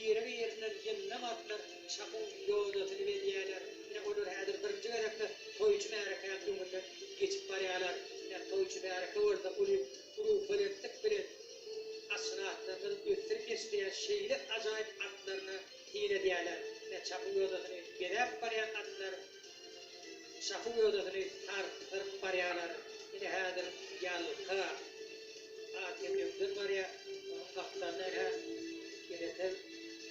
Biri-birinden ýyndam atlar çapuw ýodasyny bezýärler. Ine, olar häzir birinji gezekde toýçy märekäniň öňünden geçip barýarlar. Ine, toýçy märeke bolsa uly ruhubelentlik bilen atşynaslarymyzyň ösdürip ýetişdirýän şeýle ajaýyp atlaryna syn edýärler. Ine, çapuw ýodasyny bezäp barýan atlar çapuw ýodasyny sarsdyryp barýarlar. Ine, häzir Ýalka at hem öňden barýar. Onuň gapdalynda ine, Kelete,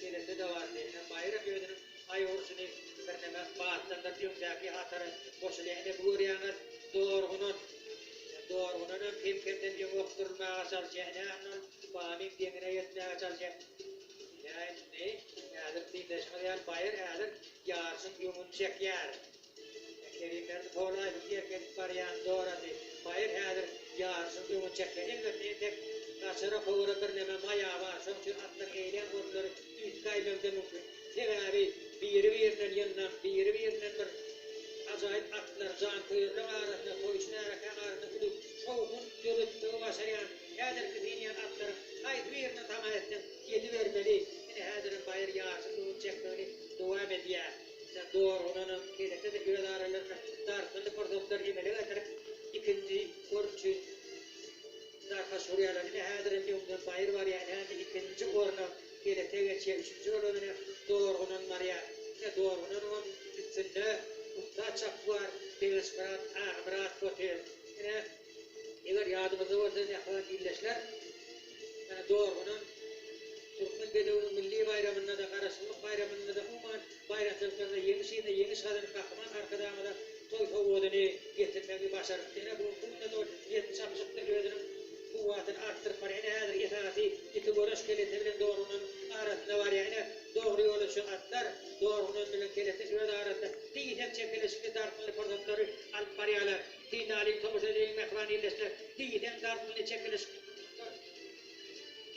Kelete-de bardy. Ine, Baýram özüniň aý urşuny birneme batlandyryp öňdäki hatara goşulýar. Ine, bu görýäňiz, Dorgunan. Ine, Dorgunanam kem-kemden öňe okdurylmaga çalyşýar. Ine, ol Bamyň deňine ýetmäge çalyşýar. Ine, indi häzir synlaşyňyz ýaly Baýyr häzir ýaryşyň öňüni çekýär. Kerimberdi Polaýewiň erk edip barýan dorasy Baýyr häzir ýaryşyň öňüni çekýär. Elbetde, entek gaçara-kowara birneme maýa bar, şonuň üçin atlaryň eýlän orunlary üýtgäýmegi-de mümkin. Sebäbi biri-birinden ýyndam, biri-birinden bir ajaýyp atlar janköýerleň arasynda, toýçy märekäň arasynda uly şowhun döretmegi başarýan häzirki synýan atlaryň haýsy birine tama etseň ýedibermeli. Ine, häzirem Baýyr ýaryşyň öňüni çekmegini dowam edýär. Ine, Dorgunanam, Kelete-de öz aralarynda dartgynly pursatlar emele getirip, ikinji orun üçin darkaş gurýarlar. Ine, häzirem öňden Baýyr barýar. Ine, indi ikinji orna Kelete geçýär. Üçünji orna ine, Dorgunan barýar. Ine, Dorgunanyňam üstünde ussat çapwar Begençmyrat Agamyradow otyr. Ine, Eger ýadyňyzda bolsa, mähriban ildeşler, ýöne Dorgunan Türkmen bedewiniň milli baýramynda-da, Garaşsyzlyk baýramynda-da, umuman, baýramçylyklarda ýeňiş yzyna ýeňiş gazanyp, Gahryman Arkadagymyza toý sowgadyny getirmegi başarypdy. Ine, bu günki günde-de ol ýetdi çapyşykda özüniň kuwwatyny artdyryp barýar. Ine, häzir esasy ýiti göreş Kelete bilen Dorgunanyň arasynda barýar. Ine, dogry ýola düşen atlar Dorgunan bilen Kelete öz arasynda diýseň çekeleşikli, dartgynly pursatlary alyp barýarlar. Finalyň tomaşa edeliň mähriban ildeşler. Diýseň dartgynly çekeleşikli pursatlar.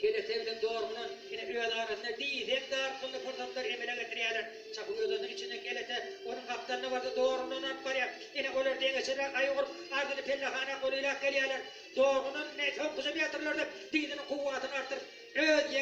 Kelete bilen Dorgunan ine öz arasynda diýseň dartgynly pursatlar emele getirýärler. Çapyk ýodasynyň içinde Kelete onuň gapdalyna barsa Dorgunan alyp barýar. Ine olar deňeçerräk aý urup ardyny pellehana golaýlap gelýärler. Dorgunan ine soňkuja metrlerde dyzynyň kuwwatyny artdyryp öz ýeň.